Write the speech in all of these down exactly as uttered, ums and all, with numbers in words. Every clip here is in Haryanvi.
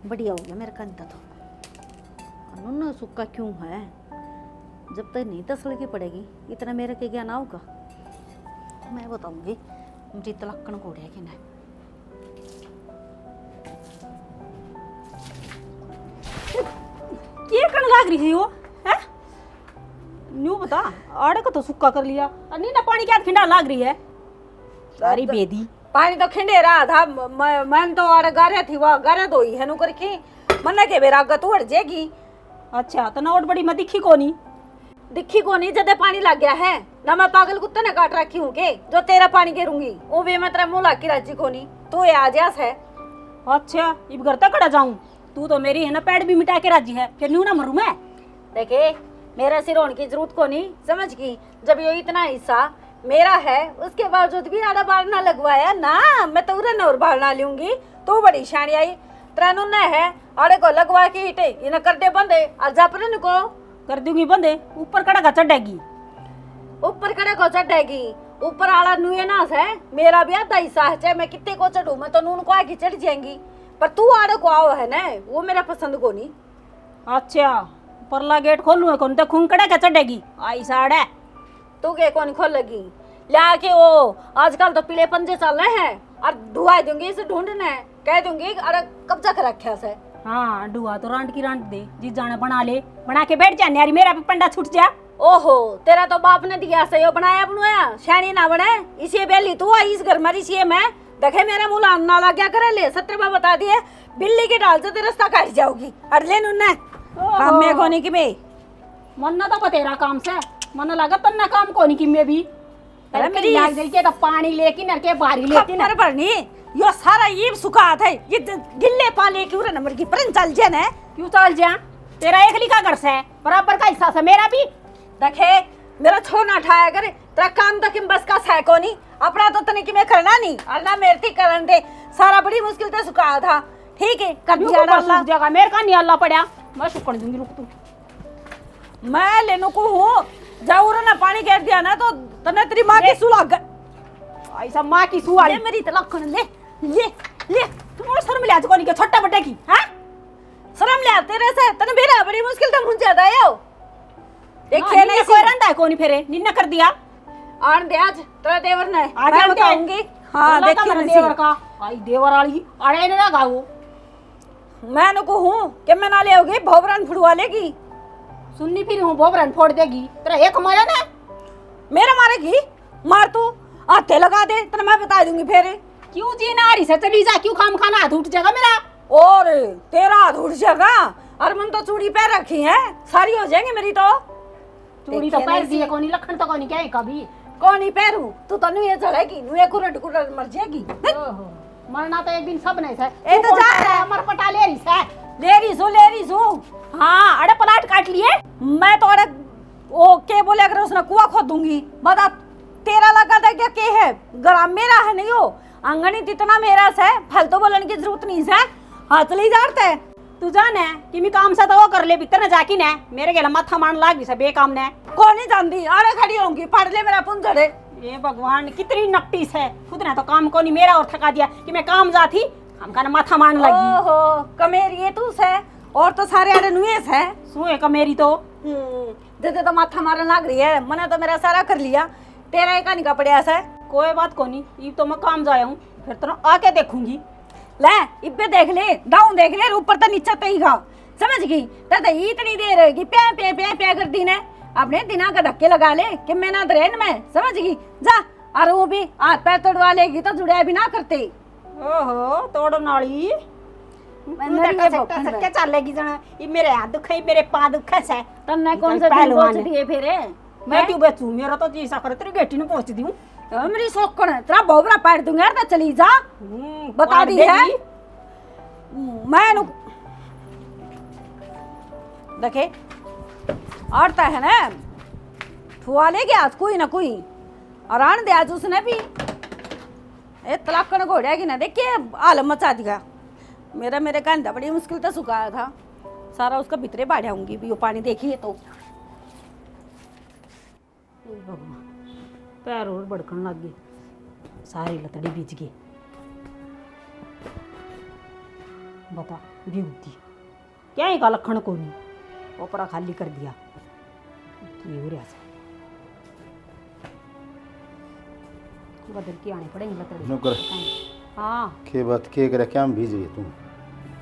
बढ़िया हो गया मेरे कंधा तो। कानून ना सुक्का क्यों है? जब तक नहीं तसल की पड़ेगी, इतना मेरे के ज्ञान आओगा। मैं बताऊंगी, मेरी तलाकण घोड़िया की ना। के कण लाग रही हो, हैं? न्यू बता, आड़े को तो सुक्का कर लिया, और नी ना पानी क्या खिंडा लाग रही है? सारी तो बेदी। पानी तो खिंडे रहा था, म-, म-, मन तो आड़े गारे थी, वह गारे धोई है नु करके। मन्ने के बेरा आगा तू हट जाएगी। अच्छा, तो नोट बड़ी मैं दिखी कोनी। दिखी कोनी, जदे पानी लग गया है ना, मैं पागल कुत्ते ने काट रखी हूँ के जो तेरा पानी गेरूंगी, वो भी मैं तेरा मुंह लाग के राजी कोनी, तू ये आ जा है। अच्छा, इब घर तक खड़ा जाऊं, तू तो मेरी है ना पैड़ भी मिटा के राजी है, फिर न्यू ना मरूं मैं। देखे, मेरा सिर होने की जरूरत कोनी, समझ गई? जब यो इतना हिस्सा मेरा है, उसके बावजूद भी आड़ा बाड़ना लगवाया ना, मैं तो उरे नौर बाड़ना लूंगी। तू बड़ी शानी आई, तेरा नुन्ना है, आड़े को लगवा के इटे इन्हें कर दे बंदे, और जा पर इनको। कर दूंगी बंदे, ऊपर कड़ा का चढ़ेगी। ऊपर कड़े को चढ़ेगी? ऊपर आला नुए ना से, मेरा भी आधा हिस्सा है, चाहे मैं कितने को चढ़ूं, मैं तो नून को आगे चढ़ जाएंगी, पर तू आड़े को आओ है ना, वो मेरा पसंद कोनी। अच्छा, परला गेट खोलूं है कौन, तो खुंकड़े के चढ़ेगी आई साड़े। तू के कौन खोलेगी? ल्या के वो आजकल तो पीले पंजे चल रहे हैं, और ढुआ दूंगी इसे ढूंढने, कह दूंगी अरे कब्जा कर रखा से। हाँ, ढुआ तो रांड की रांड दे, जी जाने बना ले, बना के बैठ जा न्यारी, मेरा भी पंडा छूट जा। ओहो, तेरा तो बाप ने दिया से यो बनाया बनवाया, शानी ना बने, इसे बेली तू आई इस घर में, इसे मैं देखे मेरा मुंह लान ना लग गया करे, ले सत्य बात बता दिए, बिल्ली की ढाल से ते रास्ता काट जाओगी। अड़ले नुन्ने ओहो। काम में कोनी कि बे। मन्ना तो बतेरा काम से, मन्ना लगा तन्ना काम कोनी कि मैं भी। अरे अरे मेरी लाग गई के तो पानी लेकिन अर के बारी लेकिन। खप्पर भरनी, यो सारा ये सुखा था, ये द-, गिल्ले पा लेके उरे नंबर की परन चल जे ने। क्यों चल जा? तेरा एकली का घर से, बराबर का हिस्सा से मेरा भी। देखे, मेरा छोना ठाया कर, तेरा काम तो किम बस का सै कोनी, अपना तो तने किमे करना नहीं, और ना मेरे थी करन दे, सारा बड़ी मुश्किल ते सुखाया था, ठीक है, कर क्यों दिया को ना बस अल्लाह। सूख जाएगा? मेरे का नहीं अल्लाह पड़ा, मैं सुकड़ दूंगी, रुक तू। मैं लेनु को हूँ, जाऊर ना पानी गिर दिया ना तो तने तेरी माँ की ले। सू लग गई। ऐसा माँ की सू ये आई। मेरी तलाक ले, ले, ले, तू शर्म ले आज कोनी के छोटा बड्डे की, हाँ? शर्म ले तेरे से, तने बेरा बड़ी मुश्किल तो मुझे ज्यादा आयो। देखिए ना, नहीं निन्ना सी। कोई रंदा है कोनी फेरे, निन्ना कर दिया। आन दे आज, तेरा देवर ने। आज मैं आन दे। बताऊंगी। हाँ, बोला था देखिए मेरे ना देवर सी। का। आई देवर वाली, अड़े ने ना गाओ। मैं नको हूँ कि मैं ना ले आओगी, भोबरन फुड़वा लेगी। सुननी फिर हूँ, भोबरन फोड़ देगी। तेरा एक मारा ना। मेरा मारेगी? मार तू, हाथे लगा दे, तेरे मैं बता दूंगी फेरे। क्यों जी ना आ रही से, चली जा, क्यों खाम खाना हाथ उठ जाएगा मेरा। और तेरा हाथ उठ जाएगा, और मन तो चूड़ी पहन रखी है, सारी हो जाएंगी मेरी तो। चूड़ी तो देखिए पहन नहीं दी है, सी। कोनी लखन तो कोनी क्या है कभी। कोनी पहरू, तू तो नुए चढ़ेगी, नुए कुरट कुरट मर जाएगी। ओहो, मरना तो एक दिन सब ने से। ए तू तो कौन जा सा रहा है। अमर पटा ले रही से। ले रही सू, ले रही सू। हाँ, अरे प्लाट काट लिए। मैं तो अरे वो के बोले अगर उसने कुआ खोदूंगी। बता, तेरा लगा था क्या के है? गला मेरा है नहीं हो, आंगन ही इतना मेरा से, फालतू बोलने की जरूरत नहीं से। हाँ, चली जाते। तू जाने कि मैं काम से तो वो कर ले भीतर ने जाके ने, मेरे गेला माथा मारन लाग गई से बेकाम ने। कौन ही जानती, आड़े खड़ी होंगी, फाड़ ले मेरा पुंजड़े। ये भगवान, कितनी नकटी से, खुद ने तो काम को नहीं मेरा और थका दिया कि मैं काम जा थी, हम खाने माथा मारन लगी। ओहो, कमेरी है तू से, और तो सारे आड़े नुए से। सुए कमेरी तो। हम्म, जदे तो माथा मारन लाग रही है, मने तो मेरा सारा कर लिया, तेरा एक आने का पड़या से। कोई बात कोनी, इब तो मैं काम जाया हूँ, फिर तो आके देखूंगी। ले, इब्बे देख ले, दाऊ देख ले, ऊपर तो नीचे तई घा, समझ गई? तब तो इतनी देर होगी, प्या प्या प्या प्या कर दी ने, अपने दिना का धक्के लगा ले कि मैं ना तो रहन में, समझ गई? जा, और वो भी हाथ पैर तोड़वा लेगी तो जुड़या भी ना करते। ओहो, तोड़न वाली। मैं तू नरी तो ये कसे भौंकण कसे के में। चलेगी जना, ये मेरे हाथ दुखे, मेरे पाँव दुखे से। तन्ने ये कौन तो सा दिन पहलवान पहुंच है। दिए फेरे? मैं हैं? क्यों बेचूं? मेरा तो जी सा करे तेरी बेटी ने पहुंच दूं। ओ, मेरी सोकण, तेरा भोबरा पाड़ दूंगा यार, तो चली जा। हम्म, बता पाड़ दी है। देगी। मैं नु-, देखे, आड़ता है ना, फुआ लेके आज कोई ना कोई, और आन दे आज उसने भी। ए, तलाकण घोड़िया की ना देख के हाल मचा दिया। मेरा, मेरे कहने बड़ी मुश्किल तो सुखाया था, सारा उसका भीतरे बाढ़ आऊंगी भी, वो पानी देखिए तो। हे भगवान, पैर और भड़कन लग गए, सारी लतड़ी भीज गई। बता, बेहुदी। क्या ही का लखण कोनी, ओपड़ा खाली कर दिया। ये हो रहा है। बदल के आने पड़ेंगे लकड़ी। नौकर। हाँ। के बात, के करे, क्या में भीज रही तू?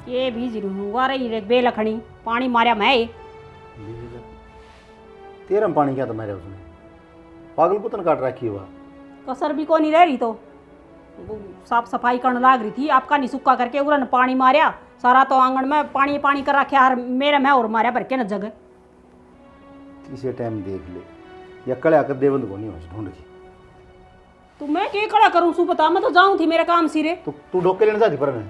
के भीज रही हूँ, वा रही रे बेलखणी, पानी मारया मैं। भीज ले। तेरा में पानी क्या तो मारया उसने? पागल कुतन काट रखी हुआ। कसर भी कोनी रह रही तो। वो साफ सफाई करने लाग रही थी, आपका नहीं सुक्का करके उरन पानी मारया, सारा तो आंगन में पानी पानी कर रखा, हर मेरे में और मारया भर के न जग। किसे टाइम देख ले, या कड़ा कर देवंद कोनी हो ढूंढ के। तो मैं के कड़ा करूं सू बता, मैं तो जाऊं थी मेरे काम सिरे। तो तू ढोके लेने जाती पर ने।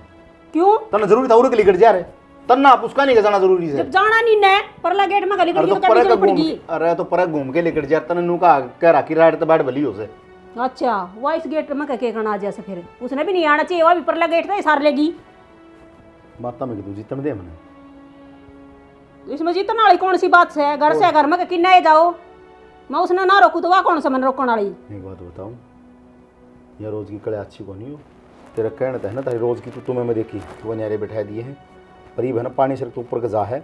क्यों? तन्ने जरूरी था उरे के लिकड़ जा रे। तन्ना आप उसका नहीं जाना जरूरी से। जब जाना नहीं ने, परला गेट में गली अरे गली तो तो करनी पड़ गई। अरे तो परे घूम के लिकड़ जा, तन्ने नु का कह रखी राइड तो बैठ भली हो से। अच्छा, वो इस गेट में कह के करना आ जा से फिर। उसने भी नहीं आना चाहिए, वो भी परला गेट था, ये सार लेगी। बात में तू जीतन दे मने। इसमें जीतने वाली कौन सी बात से? घर से घर में के किन्ने जाओ, मैं उसने ना रोकू तो वह कौन सा मन रोकने वाली? एक बात बताऊं, यह रोज की कड़े अच्छी कोनी हो। तेरा कहना तो है ना, तारी रोज की तू तुम्हें मैं देखी, वो न्यारे बैठा दिए हैं। पर ये है ना, पानी सिर तू ऊपर के जा है,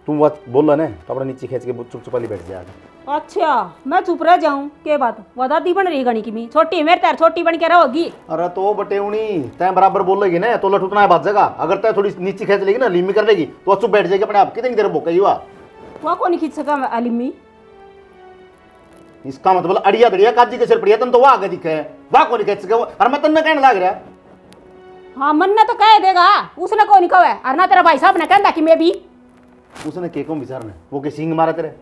तू बात बोला ना तो अपना नीचे खींच के चुप चुपाली बैठ जाएगा। अच्छा, मैं चुप रह जाऊं? के बात, वो दादी बन रही गणी की मी, छोटी मेरे तार छोटी बन के रहोगी। अरे तो बटेवनी, तै बराबर बोलेगी ना तो लठ उतना है बात जगह। अगर तै थोड़ी नीचे खींच लेगी ना, लीमी कर लेगी, तो चुप बैठ जाएगी अपने आप। कितनी देर भोकेगी वह? वह कौन खींच सका अलिमी? इसका मतलब अड़िया दड़िया काजी के सिर पड़िया, तन तो वह आगे दिखे, वह कौन खींच सके वो? और मैं तन्ने कहने लाग रहा। हाँ, मन्ने तो कह देगा, उसने कौन कहे, और ना तेरा भाई साहब ने कहता कि मैं भी। उसने के कौन विचार ने, वो के सींग मारा तेरे?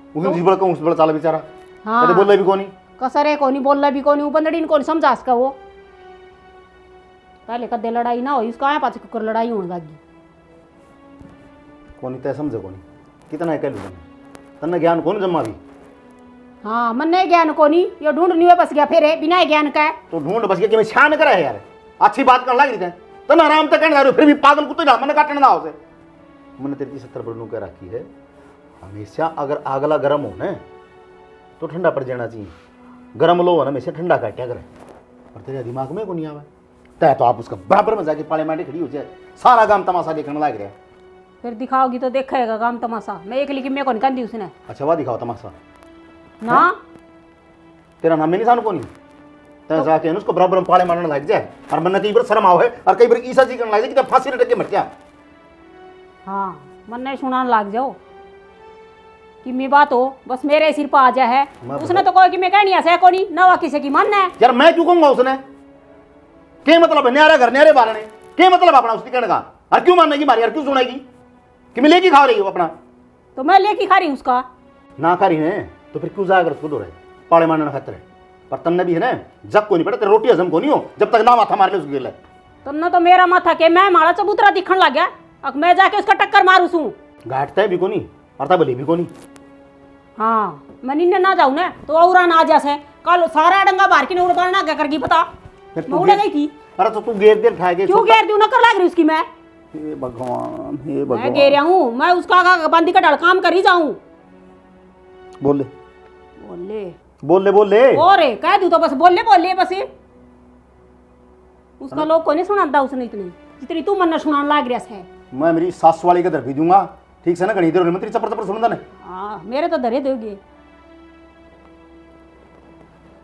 उसने तो जिस बड़ा कहूँ उस बड़ा चाला बेचारा। हाँ। कदे बोले भी कोनी। कसरे कोनी, बोले भी कोनी, वो बंदड़ी ने कौन समझा सका वो? पहले कदे लड़ाई ना हुई, उसका आया पाछे कुकर लड़ाई होने लगी। कोनी तय समझे कोनी, कितना है कह लूँ तन्ने ज्ञान कोनी जम्मा भी। हाँ, मन्ने ज्ञान कोनी, यो ढूंढ नहीं बस गया फेरे बिना ज्ञान का। तो ढूंढ बस गया कि मैं शान करा है यार, अच्छी बात करने लग रही थी। तन्ने आराम तक कहने जा रहे हो, फिर भी पागल कुत्ते ना मन काटने ना हो से। मैंने तेरे की सत्तर बरनों कह रखी है, हमेशा अगर आगला गर्म हो ना तो ठंडा पड़ जाना चाहिए। गर्म लो हो ना, हमेशा ठंडा काटा करे। और तेरे दिमाग में को नहीं आवे, तय तो आप उसका बराबर में जाके पाले मांडे खड़ी हो जाए, सारा गांव तमाशा देखने लाग रहा है। फिर दिखाओगी तो देखेगा गांव तमाशा। मैं एकली की मैं कौन कहती उसने। अच्छा, वह दिखाओ तमाशा। ना। तेरा नाम ही निशान कोनी। तै तो जाके ना उसको बराबर में पाले मारने लग जाए। और मन्ने कई बार शर्म आवे और कई बार ईसा जी करने लग जाए कि तै फांसी लटक के मर जा। हाँ, मन्ने सुनाने लग जाओ कि मैं बात हो, बस मेरे सिर पर आ जा है। मैं उसने बता- तो कहा कि मैं कहनी ऐसा है कोनी, ना वह किसी की मानना है। यार, मैं क्यों कहूंगा उसने? के मतलब है न्यारे घर न्यारे बारने? के मतलब अपना उसकी कहने का? और क्यों मानेगी मारी? और क्यों सुनेगी कि मैं लेके खा रही हूँ अपना? तो मैं लेके खा रही हूँ उसका। ना खा रही है तो फिर क्यों जाया कर उसको दो रहे पाले मारने खातर है? पर तन्ने भी है ना, जब को नहीं पड़ा, तेरी रोटी हजम को नहीं हो जब तक ना माथा मार ले उसके लिए। तन्ने तो मेरा माथा के मैं मारा चबूतरा दिखण लग गया। अब मैं जाके उसका टक्कर मारू सूं। घाट तय भी कोनी और तय भली भी कोनी। हाँ, मैं निन्ने ना जाऊँ ना तो और ना आ जा से। कल सारा डंगा बाहर की नौड़ बार ना क्या करगी पता। फिर तू मैं उड़े गेर- गई थी। अरे तो तू गेर दे उठा के क्यों छोटा- गेर दूँ? नकर लग रही उसकी मैं। हे भगवान, हे मैं भगवान। गेर हूँ, मैं उसका आगा बांधी का ढल काम करी जाऊँ। बोले। बोले। बोले, बोले। और कह दूँ तो बस बोले, बोले बस। उसका लोग कोनी सुनाता उसने इतनी, जितनी तू मन्ने सुनान लाग रहा है। मैं मेरी सास वाली के धर भी दूंगा, ठीक से ना, घणी देर होने में तेरी चपर चपर सुनदा ने। हाँ, मेरे तो धरे दोगे।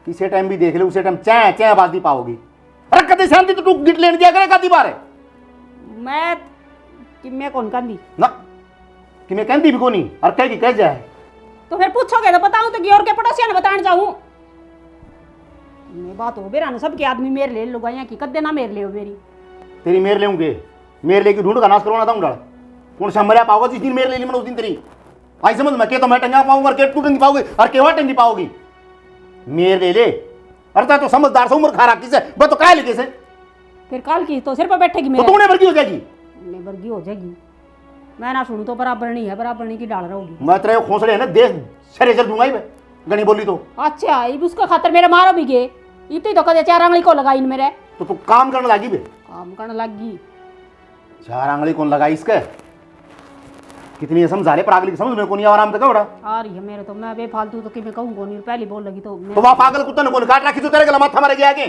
किसी टाइम भी देख ले, उसी टाइम चै चै आवाज नहीं पाओगी। अरे कदे शांति तो तू गिट लेने दिया करे, कदी बार है? मैं कि मैं कौन कहंदी? ना, कि मैं कहंदी भी कोनी, और कह की कह जाए। तो फिर पूछोगे तो बताऊं तो कि और के पड़ोसिया ने बताने जाऊं? मैं बात हो बेरा ना, सबके आदमी मेरे ले लुगाइयां की, कद्दे ना मेरे ले हो मेरी। तेरी मेरे लेऊंगे, मेरे लेके ढूंढ का नाश करवाना था डाल। कौन सा मरिया पाओगा जिस दिन मेरे ले ली मैंने उस दिन तेरी। आई समझ में, के तो मैं टंगा पाऊंगा और के तू टंगी पाओगी और के वहाँ टंगी पाओगी। मेरे ले ले। अरे तो समझदार से उम्र खा रखी से, मैं तो काहे लिखे से? फिर काल की तो सिर पर बैठेगी तो मेरे। तू उन्हें वर्गी हो जाएगी। उन्हें वर्गी हो जाएगी। मैं ना सुनूं तो बराबर नहीं है, बराबर नहीं की डाल रहोगी। मैं तेरे खोसड़े है ना, देश सरे चल दूंगा ही मैं, घणी बोली तो। अच्छा, इब उसका खातर मेरे मारो भी गए। इब तो ही तो कदे चार आंगली को लगाई इन मेरे। तो तू काम करने लगी बे। काम करने लग गई। चार आंगली कौन लगाई इसके? कितनी ये समझा ले, पर आगली की समझ में कोनी, आराम तक है बड़ा। आ रही है मेरे तो, मैं बेफालतू तो किमें कहूँ कोनी, पहली बोल लगी तो मैं तो वहाँ पागल कुत्ता ने कौन काट रखी जो तेरे गला माथा मारे गया के?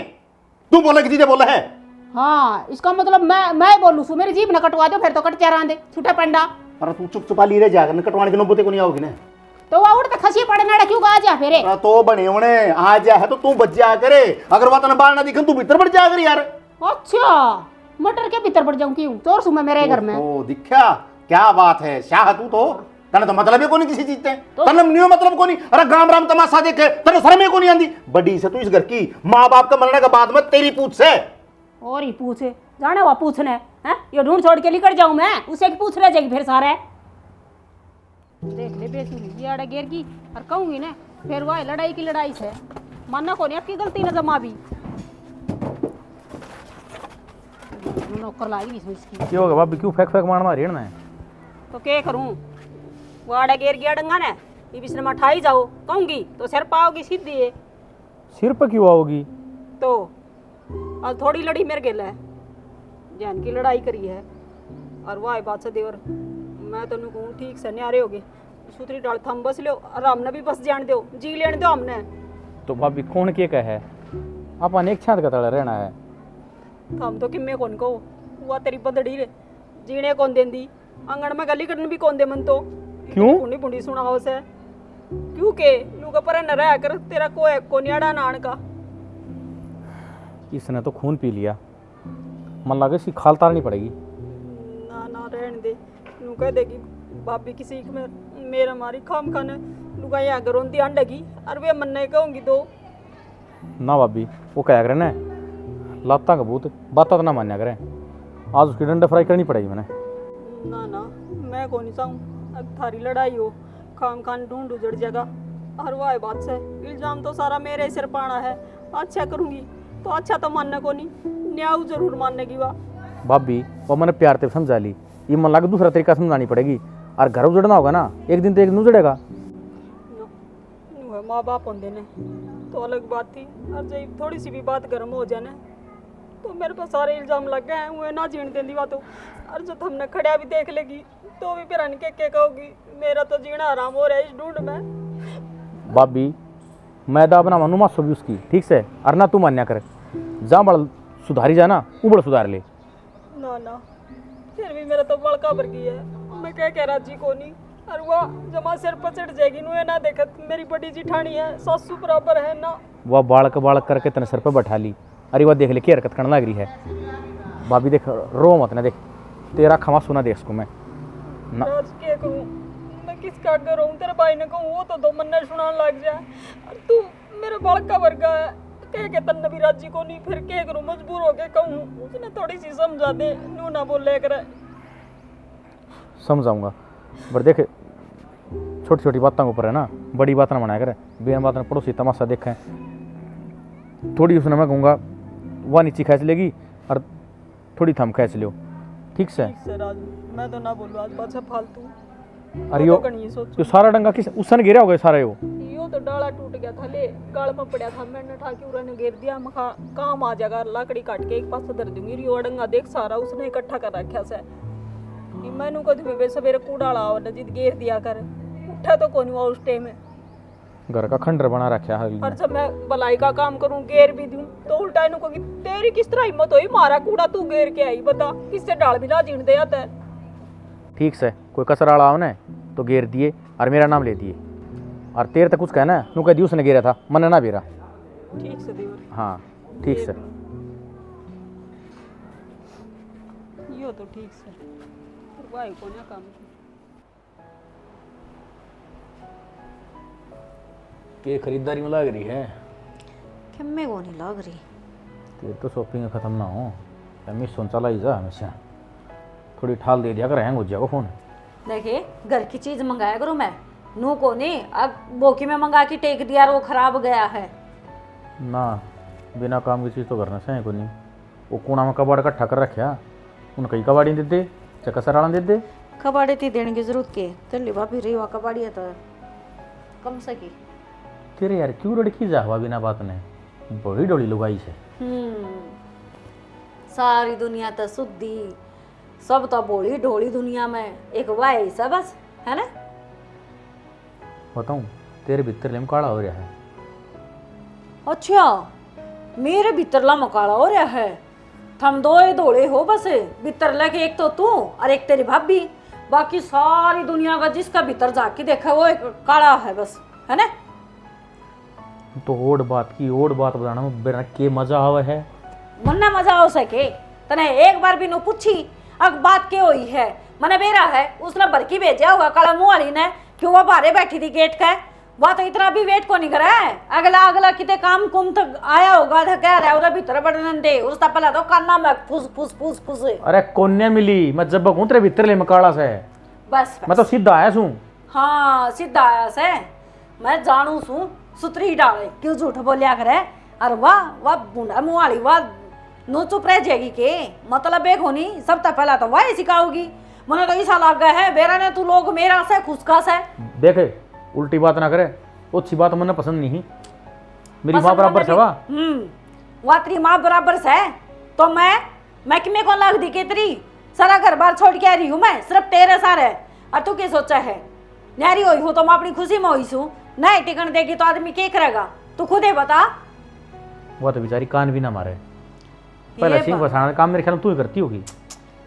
तू बोले कि जीजे बोले है? हाँ, इसका मतलब मैं, मैं बोलूँ सु, मेरी जीभ ना कटवा दो, फिर तो कट चारां दे, छुट्टा पंडा। अरे तू चुप चुपा ली रह जाकर, कटवाने की नौबत को नहीं आओगी ना। तो वो उड़ तो खसी पड़े नाड़ा क्यों गा जा फिर? अरे तो बने होने आ जा है तो तू बच जा करे, अगर वतन बाहर ना दिखन तू भीतर बढ़ जा कर यार। अच्छा, मटर के भीतर बढ़ जाऊं क्यों? चोर सु मैं मेरे घर में। ओ दिख्या, क्या बात है शाह, तू तो, तने तो मतलब ही कोनी किसी चीज ते। तो तने न्यू मतलब कोनी। अरे गाम राम तमाशा देखे, तने शर्म ही कोनी आंदी। बड़ी से तू इस घर की, माँ बाप का मरने के बाद में तेरी पूछ से। और ही पूछ, जाने वा पूछने, हैं? यो ढूंढ छोड़ के निकल जाऊं मैं, उसे की पूछ रह जाएगी फिर सारे। देख ले बेसुरी, ये आड़े गिर गई और कहूंगी ना, फिर वह लड़ाई की लड़ाई से। मानना कोनी आपकी गलती ना जमा भी। नौकर लागी नहीं इसकी। क्यों होगा भाभी, क्यों फेंक फेंक मार मारी है ना? तो क्या करूं, वो आड़े गिर गया डंगा ने, ये बिस्तर में ठाई जाओ, कहूंगी तो सिर पाओगी सीधी है। सिर पे क्यों आओगी? तो आज थोड़ी लड़ी मेरे गेल है, जहन की लड़ाई करी है। और वाह बात से देवर, मैं तो न्यू कहूँ ठीक से न्यारे हो गए। सुथरी डाल थम बस लो और हमने भी बस जान दो, जी लेन दो हमने। तो भाभी कौन के कहे, अपन एक छात का तले रहना है। थम तो किम्मे कौन कहो, वह तेरी बंदड़ी रे जीने कौन देंदी। आंगण में गली करने भी कौन दे मन तो। क्यों? भुंडी भुंडी सुनाओ से। क्यों के? नू का परे न रहा कर, तेरा कोई कोन्याड़ा नान का। इसने तो खून पी लिया, मन लगे इसकी खाल तारनी पड़ेगी। ना, ना, रहन दे। नू कह देगी, भाभी की सीख में मेरा मारी खाम खाने लुगाई आगे रोंदी आंडेगी, और वे मन्ने कहूंगी दो। ना भाभी, वो कहा करे ना, लातां का भूत, बातां तो ना मान्या करे। आज उसकी डंडा फ्राई करनी पड़ेगी मैंने। ना, ना, मैं को नहीं चाहूँ अब थारी लड़ाई हो, खाम खान ढूंढ उजड़ जाएगा। और वाह बात से, इल्जाम तो सारा मेरे सिर पाना है। अच्छा करूँगी तो अच्छा तो मानना को नहीं, न्याऊ जरूर मानने की वा। भाभी, वो मैंने प्यार ते समझा ली, ये मन लग दूसरा तरीका समझानी पड़ेगी। और घर उजड़ना होगा ना, एक दिन तो एक दिन उजड़ेगा। न्यूए माँ बाप होंदे ने तो अलग बात थी, और जब थोड़ी सी भी बात गर्म हो जाए ना, तो मेरे पे सारे इल्जाम लग गए हैं। उए ना जीण देंदी वा तो, और जो थमने खड़ा भी देख लेगी तो भी फिर अनके के कहोगी, मेरा तो जीना हराम हो रहा है इस ढूंढ में। भाभी, मैं दाब ना मानू मासो भी उसकी, ठीक से, और ना तू मान्या कर। जा बड़ सुधारी जा ना, उबड़ सुधार ले। ना, ना, फिर भी मेरा तो बड़का भर गई है, मैं कह के राजी कोनी। और वह जमा सिर पर चढ़ जाएगी, नुए ना देखत, मेरी बड़ी जिठानी है, सासू बराबर है ना। वह बालक बालक करके तने सिर पर बैठा ली। अरे वह देख ले, क्या हरकत करने लग रही है। भाभी देख, रो मत ना, देख, तेरा खमा सुना देख इसको मैं ना। राज के करूं, मैं किसका आगे रहूं? तेरे भाई ने कहूं, वो तो दो मन्ने सुनान लग जाए, और तू मेरे बालका वर्गा है, कह के तन्ने भी राजी को नहीं, फिर के करूं, मजबूर हो के कहूं, उसने थोड़ी सी समझा दे, नू ना बोले करे। समझाऊंगा, पर देख, छोटी छोटी बातों के ऊपर है ना, बड़ी बात ना बनाया करे। बिना बात ना पड़ोसी तमाशा देखें। थोड़ी उसने मैं कहूँगा, वह नीचे खींच लेगी और थोड़ी थम खींच लियो, ठीक से? ठीक से राजू, मैं तो ना बोलूँ आज पाछा फालतू। अरे मैं यो, तो घणी सोचूं। यो सारा डंगा किस, उसन गिरा होगा सारा यो? यो तो डाला टूट गया था, ले, गाल में पड़ा था, मैंने ठा के उरा ने घेर दिया, मखा काम आ जाएगा, लाकड़ी काट के एक पासे धर दूंगी। यो डंगा देख सारा उसने इकट्ठा कर रखा से। ये मैनू कद भी सवेरे कूड़ा लाओ न जिद घेर दिया कर, उठा तो कोनी हुआ उस टाइम। घर का खंडर बना रखा है। और जब मैं भलाई का काम करूं, घेर भी दूं, तो उल्टा इन्हों को कि तेरी किस तरह हिम्मत हुई, मारा कूड़ा तू घेर के आई, बता, किससे डाल भी ना जीण दे आता है। ठीक से, कोई कसर आला आवने तो घेर दिए और मेरा नाम ले दिए। और तेरे तक कुछ कहना है, नू कह दिए उसने घेरा था, मन्ने ना बेरा। ठीक से देवर। हाँ, ठीक से। घेर दूं। यो तो ठीक से। पर भाई को ना काम की। के खरीदारी में लाग रही है? किम्मे को नहीं लाग रही। तेरे तो शॉपिंग खत्म ना हो, मैं सोचा लाई जा हमेशा। थोड़ी ठाल दे दिया कर, हैंग हो जाएगा फोन। देखे, घर की चीज मंगाया करो मैं, नू को नहीं, अब बोकी में मंगा के टेक दिया और वो खराब गया है। ना, बिना काम की चीज तो घर में से कोनी। वो कूड़ा में कबाड़ इकट्ठा कर रखा, उन कई कबाड़ी दे दे, चाहे कसर वाला दे दे। कबाड़ी ती देने की जरूरत के, तेरे भाभी रही हुआ कबाड़िया तो कम से की। तेरे यार क्यों रड़की जा हवा बिना बात ने, बड़ी डोली लुगाई से। हम्म, सारी दुनिया तो सुधी, सब तो भोली ढोली दुनिया में एक वाह ही से बस, है ना? बताऊं, तेरे भीतरले में काला हो रहा है। अच्छा, मेरे भीतरला में काला हो रहा है? थम दो ही धोले हो बस, भीतर लेके एक तो तू और एक तेरी भाभी, बाकी सारी दुनिया का जिसका भीतर झांक के देखा वो एक काला है बस, है ना? तो ओड़ बात की ओड़ बात बताना में बेरा के मजा आवे है। मन्ना मजा हो सके, तने एक बार भी नो पूछी, अक बात के होई है? मने बेरा है, उसने भड़की भेजा होगा काला मुंह वाली ने, क्यों वो बाहरे बैठी थी गेट के। वह तो इतना भी वेट को नहीं करे। अगला अगला किते काम कुम तक आया होगा तो कह रहा है उरे भीतर बढ़ने दे, उसका पहला तो काना में फुस फुस फुस फुस। अरे कोन्या मिली, मैं जब हूँ तेरे भीतर ले मकाला से। बस, बस। मैं तो सीधा आया सूं। हाँ, सीधा आया से। मैं जानू सूं सुतरी डाले, क्यों झूठ बोलिया करे। और वाह वाह, भूंडा मुंह वाली वाह, नो चुप रह जाएगी के? मतलब एक होनी, सब तो पहला तो वाह सिखाओगी। मने तो ऐसा लग गया है बेरा ने तू लोग मेरा से खुशका से। देख, उल्टी बात ना करे, अच्छी बात मन्ने पसंद नहीं। मेरी माँ बराबर से वा। हम्म, वा तेरी माँ बराबर से। तो मैं, मैं किमे को लगदी के तेरी? सारा घर बार छोड़ के आ रही हूँ मैं, सिर्फ तेरे सारे। और तू के सोचा है? न्यारी होई हूँ तो मैं अपनी खुशी में होई सूं। नहीं टिकन देगी तो आदमी के करेगा? तू खुद ही बता। वो तो बेचारी कान भी ना मारे। पहले ये सिंह बात। फंसाना का काम मेरे ख्याल में तू ही करती होगी।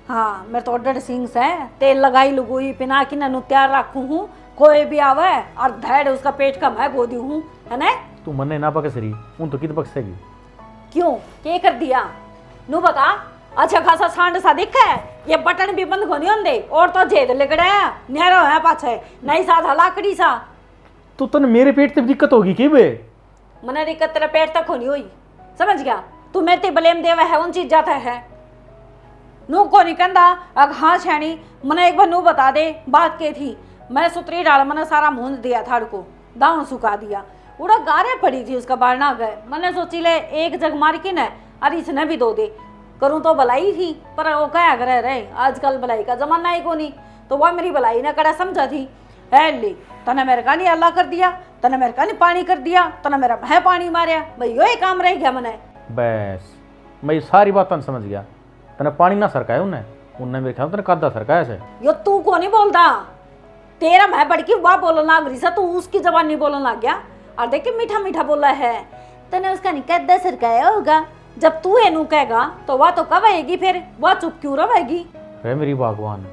हाँ, मेरे तो डर सिंह से तेल लगाई लुगुई पिना की ननु तैयार रखू हूँ, कोई भी आवे और धैड़ उसका पेट का मैं गोदी हूँ, है ना? तू मन्ने ना बकस रही, उन तो कित बकसेगी? क्यों, के कर दिया? नु बता, अच्छा खासा सांड सा दिखे, ये बटन भी बंद कोनी होंदे, और तो जेद लिकड़े, न्यारा होया पाछे, नहीं सा था लाकड़ी सा। तो तने मेरे पेट ते दिक्कत होगी के बे? मने दिक्कत तेरे पेट तक होनी हुई, समझ गया? तू मेरे ते ब्लेम देवे है, उन चीजा ते है। नू कोनी कहंदा, अग हाँ सैनी, मने एक बार नू बता दे, बात के थी? मैं सुतरी डाल, मने सारा मूंद दिया थाड़ को, दाउन सुखा दिया। उड़ा गारे पड़ी थी उसका बालना गए। मने सोची ले, एक जग मार की न, अरे इसने भी दो दे। करूँ तो भलाई थी, पर वो क्या करे रहे, आजकल भलाई का जमाना ही कोनी। तो वह मेरी भलाई ने कड़ा समझा थी। है ले, तने मेरे का नहीं आला कर दिया, तने मेरे का नहीं पानी कर दिया, तने मेरा भय पानी मारया। भाई, यो ही काम रह गया मने। बस, मैं ये सारी बात समझ गया। तने पानी ना सरकाया उन्हें, उन्हें मेरे ख्याल तने कादा सरकाया से। यो तू को नहीं बोलता, तेरा मैं बड़की वाह बोलन लाग रही सा, तू उसकी जबान नहीं बोलन लाग गया। और देख के मीठा मीठा बोला है, तने उसका नहीं कादा सरकाया होगा। जब तू एनू कहेगा, तो वह तो कब आएगी फिर? वह चुप क्यों रहेगी? हे मेरी भगवान,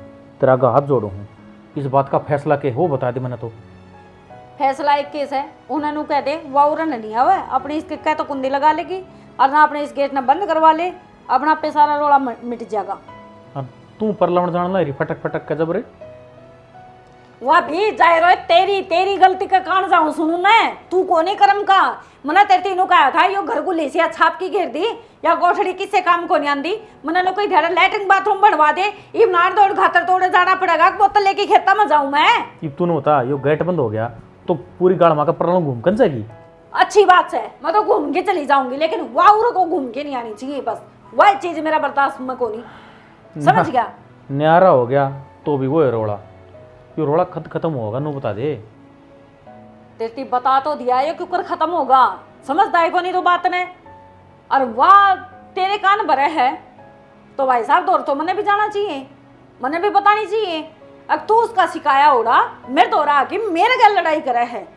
तेरा आगे हाथ जोड़ू हूँ, इस बात का फैसला के हो, बता दे मने तो। फैसला एक केस है, उन्हें नू कह दे, वो उरन नहीं आवे, अपने इसके कह तो कुंडी लगा लेगी, और ना अपने इस गेट ने बंद करवा ले, अपना पे सारा रोला म-, मिट जाएगा। और तू परलवण जान ला रही फटक फटक के जबरे। वह भी जाहिर है तेरी, तेरी गलती का कान जाऊं सुनू मैं, तू कोनी करम का। मना तेरे तीनों का था, यो घर को लेसिया छाप की घेर दी, या कोठड़ी किसे काम को नहीं आंदी। मना लो कोई ध्याड़ा लैट्रिन बाथरूम बनवा दे, इब नार दौड़ खातर तोड़े जाना पड़ेगा, बोतल लेके खेता में जाऊं मैं। इब तूने बता, यो गेट बंद हो गया, तो पूरी गाल माँ का परलों घूम कन जाएगी? अच्छी बात है, मैं तो घूम के चली जाऊंगी, लेकिन वाउर को घूम के नहीं आनी चाहिए बस। वही चीज मेरा बर्दाश्त में कोनी, समझ गया? न्यारा हो गया, तो भी वो है रोला। यो रोला खत खत्म होगा, नू बता दे। तेरे ती बता तो दिया, ये क्यों कर खत्म होगा? समझता है कोनी तो बात ने। और वाह, तेरे कान भरे है, तो भाई साहब, दौर तो मने भी जाना चाहिए, मने भी बतानी चाहिए। अब तू उसका सिखाया होड़ा, मेरे दौरा आके मेरे गैल लड़ाई करे है।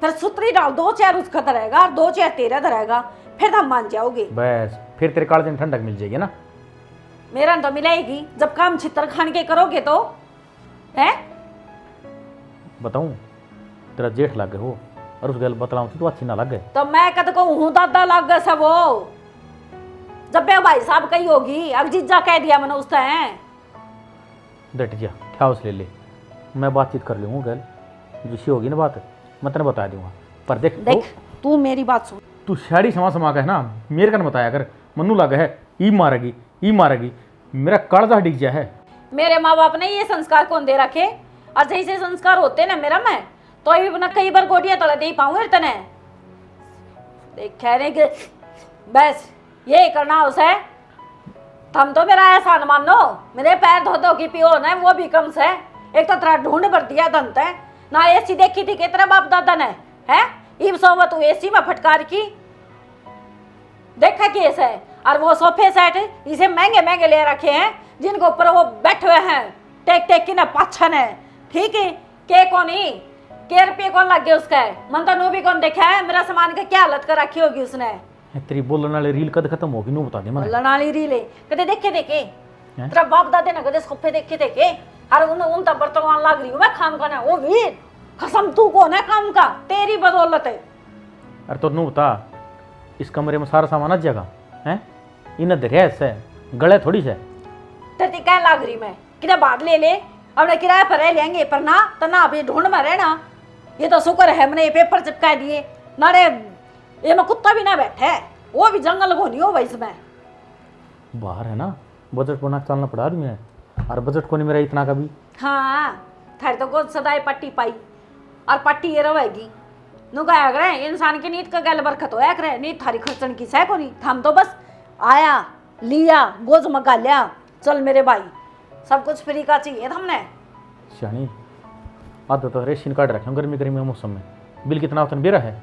फिर सुतरी डाल, दो चेयर उसका धरेगा और दो चेयर तेरा धरेगा, फिर हम मान जाओगे। बस, फिर तेरे कालजे ने ठंडक मिल जाएगी ना। मेरा तो मिलेगी, जब काम छितर खान के करोगे तो। हैं? बताऊं, तेरा जेठ लागे हो, और उस गैल बतलाऊं तो अच्छी ना लागे। तो मैं कद कहूं हूं दादा लागे से वो? जब बे भाई साहब कही होगी, अब जीजा कह दिया मैंने उससे। डट जा, क्या उस ले ले, मैं बातचीत कर लूंगा गैल, जिसी होगी ना बात, मैं तेने बता दूंगा। पर देख, देख, वो तू मेरी बात सुन। तू शाड़ी समा समा के है ना, मेरे कन बताया कर, मन्नू लागे है, ई मारेगी, ई मारेगी, मेरा कालजा डिग जा है। मेरे माँ बाप ने ये संस्कार कौन दे रखे? और जैसे संस्कार होते ना मेरा में, तो ये ना कई बार गोडिया तले दे पाऊं तने। देख, खैर है कि बस ये करना उसे। थम तो मेरा एहसान मानो, मेरे पैर धो धो के पियो ना, वो भी कम से। एक तो तेरा ढूंढ भर दिया धन ते, ना एसी देखी थी के तेरा बाप दादा ने, है? इब सोवे तू एसी में फटकार की। देखा केस है, और वो सोफे सेट इसे महंगे महंगे ले रखे हैं, जिनको ऊपर वो बैठे हुए हैं, टेक टेक की ना पाछन है, ठीक है? के कोनी, के रुपये कौन लग गए उसका? मन तो नू भी कौन देखा है, मेरा सामान का क्या हालत कर रखी होगी उसने। तेरी बोलण वाली रील कद खत्म होगी, नू बता दे मने। बोलण वाली रील है, कदे देखे थे के? हैं? तेरा बाप दादे ने कदे सोफे देखे थे के? अरे उन, उन तक बर्तमान लाग रही हूँ मैं खाम खाना, वो भी कसम तू कौन है काम का, तेरी बदौलत है। अरे तो नू बता, इस कमरे में सारा सामान आ जाएगा, हैं? इन्हें धरया से गले थोड़ी से। तेरी कह लाग रही मैं, किधर भाग ले ले, अपने किराए पर रह लेंगे, पर ना, तो ना अभी ढूंढ में रहना। ये तो शुक्र है मैंने ये पेपर चिपका दिए, नारे ये में कुत्ता भी ना बैठे, वो भी जंगल को नहीं हो भाई इसमें। बाहर है ना, बजट बना के चलना पड़ा आदमी है, और बजट को नहीं मेरा इतना का भी। हाँ, थारी तो गोद सदाए पट्टी पाई, और पट्टी ये रहेगी। नु कहा करे, इंसान की नीत का गैल बरकत होया करे, नीत थारी खर्चन की सह कोनी। थम तो बस आया, लिया, गोज मगा लिया, चल मेरे भाई, सब कुछ फ्री का चाहिए थमने। सियाणी, आधा तो रेशन कार्ड रखे गर्मी गर्मी के मौसम में। बिल कितना होता है बेरा है?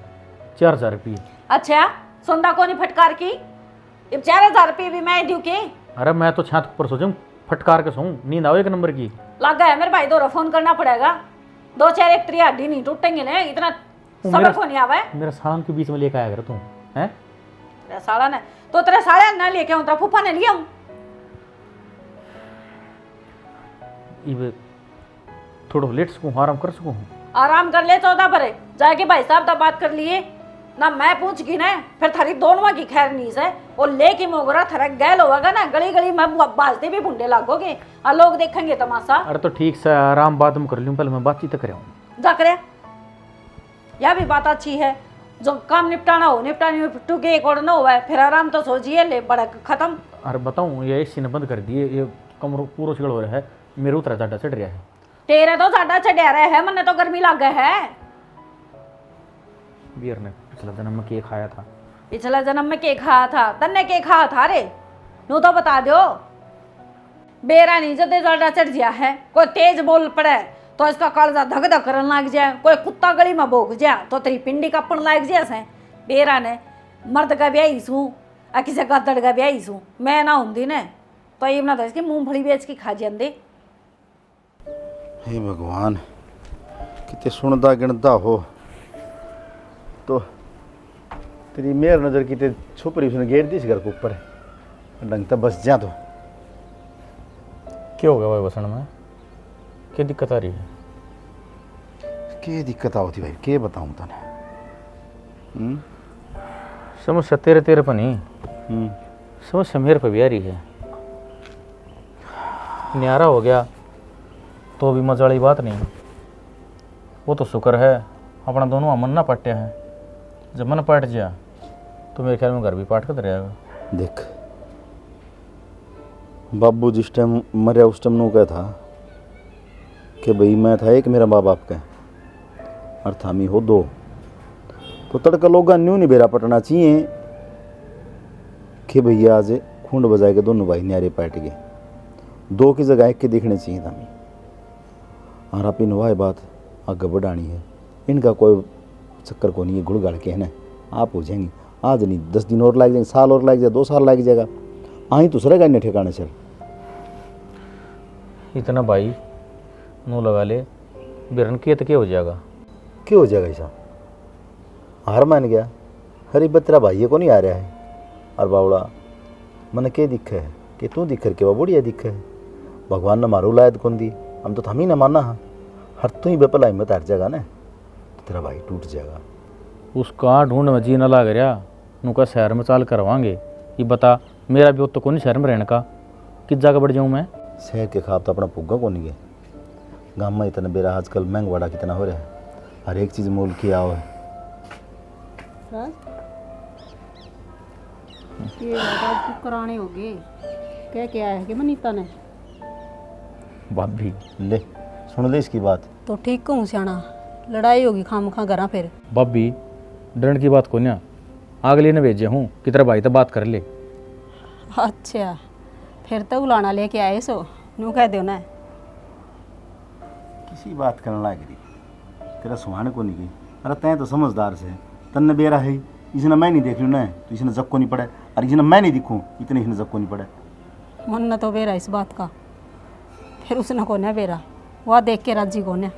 चार हजार रुपये। अच्छा, सुनता कोनी फटकार की? इब चार हजार रुपये भी मैं दूं के? अरे मैं तो छात ऊपर सो जाऊं, फटकार के सोऊं, नींद आवे एक नंबर की। लागा है मेरे भाई, दोरा फोन करना पड़ेगा। दो चार एक तेरी हड्डी नहीं टूटेंगे ना, इतना वो सबर मेरा, को नहीं आवे। मेरा सालन के बीच में लेके आया कर तू, हैं? तेरा साला ने, तो तेरे साले ने लेके आऊं, तेरा फूफा ने लिया हूं। इब थोड़ा लेट सकूं, आराम कर सकूं? आराम कर ले चौदह पर, जाके भाई साहब तक बात कर लिए ना। मैं पूछ गई ना, फिर थारी दोनों की खैर नहीं से। और लेके मोगरा थारा गैल होगा ना, गली गली में बा-, बाजते भी भुंडे लागोगे, और लोग देखेंगे तमाशा। अरे तो ठीक से, आराम बाद में कर लूं, पहले मैं बातचीत कर आऊं। जा करे, यह भी बात अच्छी है, जो काम निपटाना हो निपटानी हो, टूके एक और ना हुआ है, फिर आराम तो सो जिए ले, बड़ा खत्म। अरे बताऊं, ये एसी ने बंद कर दिए, ये कमरो पूरा चिकड़ हो रहा है, मेरे उतरा जाडा चढ़ रहा है। तेरे तो जाडा चढ़ा रहा है, मन्ने तो गर्मी लागे है। बियर ने पिछला जन्म में के खाया था? पिछला जन्म में के खाया था? तन्ने के खाया था रे? नू तो बता दो। बेरा नहीं, जदे जाडा चढ़ गया है, कोई तेज बोल पड़े तो इसका कालजा धक धक करन लाग जाए, कोई कुत्ता गली में भौंक जाए तो तेरी पिंडी कापण लाग जाए से। बेरा ने, मर्द का ब्याही सूं, आ किसी गद्दड़ का ब्याही सूं, मैं ना होंदी ने, तो इब ना तो इसकी मूंगफली बेच के खा जांदे। हे भगवान, किते सुनदा गिणदा हो तो तेरी मेहर नजर किते छुप रही, उसने गेर दी इस घर के ऊपर, ढंग तै बस जा तो। क्या हो गया भाई बसण में? क्या दिक्कत आ रही है? के दिक्कत आवती भाई, के बताऊं तने? हम्म? समस्या तेरे, तेरे पे नहीं, हम्म। समस्या मेरे पे भी आ रही है। न्यारा हो गया तो भी मजा वाली बात नहीं। वो तो शुक्र है अपना दोनों मन ना पाट्या है। जब मन पाट गया तो मेरे ख्याल में घर भी पाट कर रहेगा। देख, बाबू जिस टाइम मरया उस टाइम नू कहा था कि भाई मैं था एक मेरा माँ बाप का, और थामी हो दो। तो तड़का लोगा न्यू नहीं बेरा पटना चाहिए कि भैया आज खुंड बजाए के दोनों भाई न्यारे पाट गए, दो की जगह एक के देखने चाहिए थामी। और आप इन वाह बात आगे बढ़ानी है, इनका कोई चक्कर को नहीं है, घुल घाल के है ना, आप हो जाएंगे। आज नहीं, दस दिन और लग जाएंगे, साल और लग जाए, दो साल लग जाएगा, आई तो सरेगा इन्हें ठिकाने सर। इतना भाई नू लगा ले, बिरन के तो के हो जाएगा? के हो जाएगा ऐसा? हार मान गया। अरे बतरा भाई ये को नहीं आ रहा है। और बावड़ा, मन के दिखे है कि तू दिखर के वह बुढ़िया दिखे है। भगवान ने मारू लायद कौन दी, हम तो थमी ना माना हाँ। हर तू ही बेपलाई में हर जाएगा ना, तो तेरा भाई टूट जाएगा। उसका ढूंढ में जी ना लाग रहा, नुका शहर में चाल करवांगे। ये बता, मेरा भी तो कोनी शहर में रहने का, किस जगह बढ़ जाऊँ मैं? शहर के खाब तो अपना पुग्गा कोनी है। गांव में इतना बेरा आजकल महंगवाड़ा कितना हो रहा है, हर एक चीज मोल की आओ है। राज, ये बात आज तू कराने हो गए। क्या क्या है कि मनीता ने? भाभी। ले, सुन ले इसकी बात। तो ठीक कहूँ सियाणा, लड़ाई होगी खाम खा घरा फिर। भाभी, डरन की बात कोन्या, अगले ने भेजे हूँ कि तेरे भाई तो बात कर ले। अच्छा, फिर तो उलाना लेके आए सो, नू कह दो ना। किसी बात करने लाग रही, तेरा सुहान को नहीं गई। अरे तैं तो समझदार से, तन्ने बेरा है, इसने मैं नहीं देख लूँ ना, तो इसने जक को नहीं पड़े, और इसने मैं नहीं दिखूँ, इतने इसने जक को नहीं पड़े। मन न तो बेरा इस बात का, फिर उसने कोन्या बेरा, वह देख के राजी कोन्या।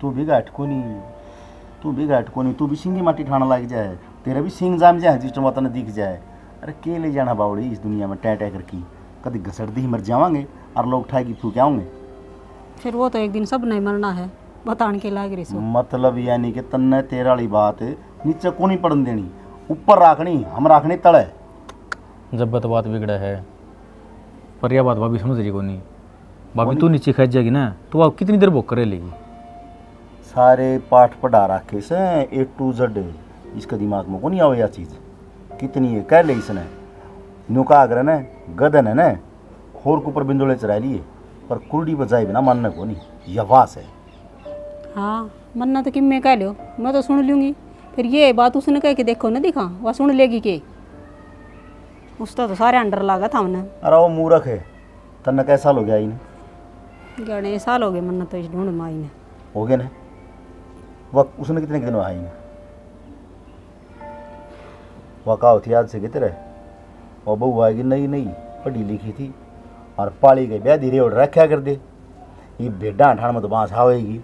तू भी घाट को नहीं, तू भी घाट को नहीं, तू भी सिंगी माटी ठाण लाग जाए। तेरा भी सींग जाम जाए, जिस टाइम तन्ने दिख जाए। अरे, के ले जाना बावड़ी इस दुनिया में टै टै करके? कदी घसड़ दी मर जावांगे और लोग ठाई की फूक आओगे। फिर वो तो एक दिन सब नहीं मरना है, बतान के लाग रही सो। मतलब यानी कि तन्ने तेरे वाली बात नीचे को नहीं पड़न देनी, ऊपर राखनी, हम राखनी तले। जब तो बात बिगड़े है, पर यह बात भाभी समझ रही कोनी। भाभी, कोनी। तू नीचे खा जाएगी ना, तो आप कितनी देर भूख कर लेगी? सारे पाठ पढ़ा रखे से, ए टू जेड, इसके दिमाग में कोनी आवे या चीज। कितनी है कह ले इसने, न्यू कहा करे ना, गधन है ना, खोर के ऊपर बिंदोले चढ़ा लिए, पर कुरड़ी बजाए बिना मानने कोनी। या वास है। हाँ, मन्ना तो किम्मे कह लो, मैं तो सुन लूंगी। फिर ये बात उसने कह के देखो ना, दिखा, वह सुन लेगी के? उसका तो सारे अंडर लागा था हमने। अरे, वो मूर्ख है। तन्ने कै साल हो गया आई ने? घणे साल हो गए मन्ने तो इस ढूंढ में आई ने। हो गए ने? वह उसने कितने दिन आई ने? वह कहा होती आज से कितरे? वह बहू आएगी नई नई, पढ़ी लिखी थी और पाली के ब्याह धीरे उड़ रखा कर दे। ये भेडा ठाण में तो बांस आवेगी।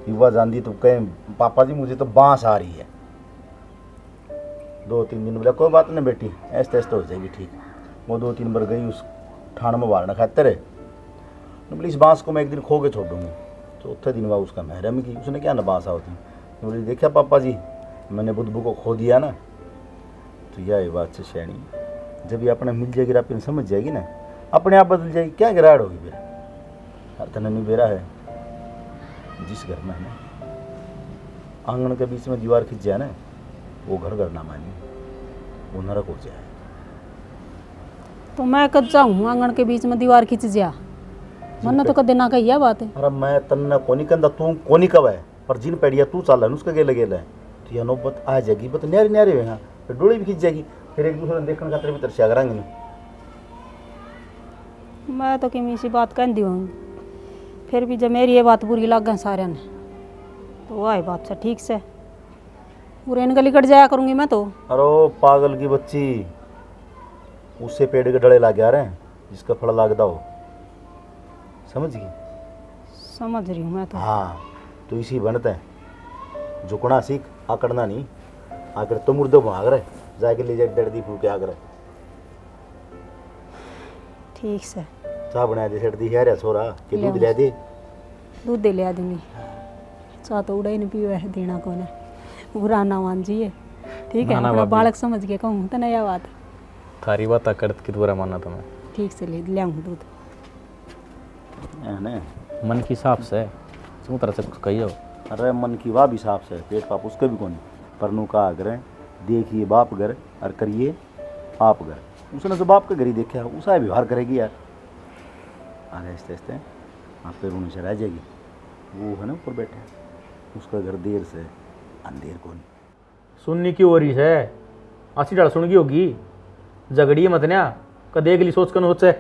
ये वह जानती तो कहें, "पापा जी, मुझे तो बांस आ रही है।" दो तीन दिन बोला, "कोई बात नहीं बेटी, ऐसे तैसे तो हो जाएगी ठीक।" वो दो तीन बार गई उस ठाण में बारने खातर। बोली, "इस बांस को मैं एक दिन खो के छोड़ूंगी।" चौथे दिन वह उसका महरम की, उसने क्या ना बांस होती। बोली, "देखा पापा जी, मैंने बुधबू को खो दिया ना।" तो यह बात से सियाणी, जब ये अपने मिल जाएगी, रापी समझ जाएगी ना, अपने आप बदल जाएगी। क्या गिराड़ होगी फिर? हर तने नहीं बेरा है, जिस घर में है ना, आंगन के बीच में दीवार खिंच जाए ना, वो घर घर ना मानी, वो नरक हो जाए। तो मैं कद चाहूँ आंगन के बीच में दीवार खिंच जा? मन्ने तो कदे ना कही है बात। अरे मैं तन्ने कोनी कहंदा, तू कोनी कहवे, पर जिन पैड़िया तू चाल है ना, उसके गेले गेले, तो यह नौबत आ जाएगी, बत न्यारे न्यारे हुए हैं, फिर डोली भी खिंच जाएगी, फिर एक दूसरे ने देखने खातर भी तरसिया करांगे ना। मैं तो किमी सी बात कहंदी हूँ, फिर भी जब मेरी ये बात बुरी लागे सारे ने, तो वही बात से ठीक से, और इनके लिकट जाया करूँगी मैं तो। अरे ओ पागल की बच्ची, उससे पेड़ के डले लाग गया रे, जिसका फल लागदा हो। समझ गई? समझ रही हूँ मैं तो। हाँ, तो इसी बनते हैं। झुकना सीख, आकड़ना नहीं। आकर तो मुर्दे भाग रहे, जाके ले जा डर दी फूके आकर। ठीक से। चाह बना दे, सेठ दी है रे छोरा, के ले दूध आऊँ। ले दे। दूध दे ले आ दूंगी। चाह तो उड़ा ही नहीं पीवे है, देना कौन है? बुरा ना मान जी है। ठीक है, ना, ना, अपना भाभी। बालक समझ के कहूँ, तने यह बात। थारी बात करत कित बुरा माना तुम्हें? ठीक से ले, ले आऊँ दूध। है ना? मन की साफ से, तू तरह से कुछ कहियो। अरे मन की वाह भी साफ से, पेट पाप उसके भी कोनी। पर नू कहा करें, देखिए बाप घर और करिए आप घर। उसने तो बाप के घर ही देखा, उसा व्यवहार करेगी यार। अरे आस्ते आस्ते आप पे रोने से रह जाएगी। वो है ना ऊपर बैठा, उसका घर देर से अंधेर कोनी। सुननी क्यों हो रही है? आसी ढाल सुन गई होगी। झगड़िए मत न्या, कदे अगली सोच कन सोचे,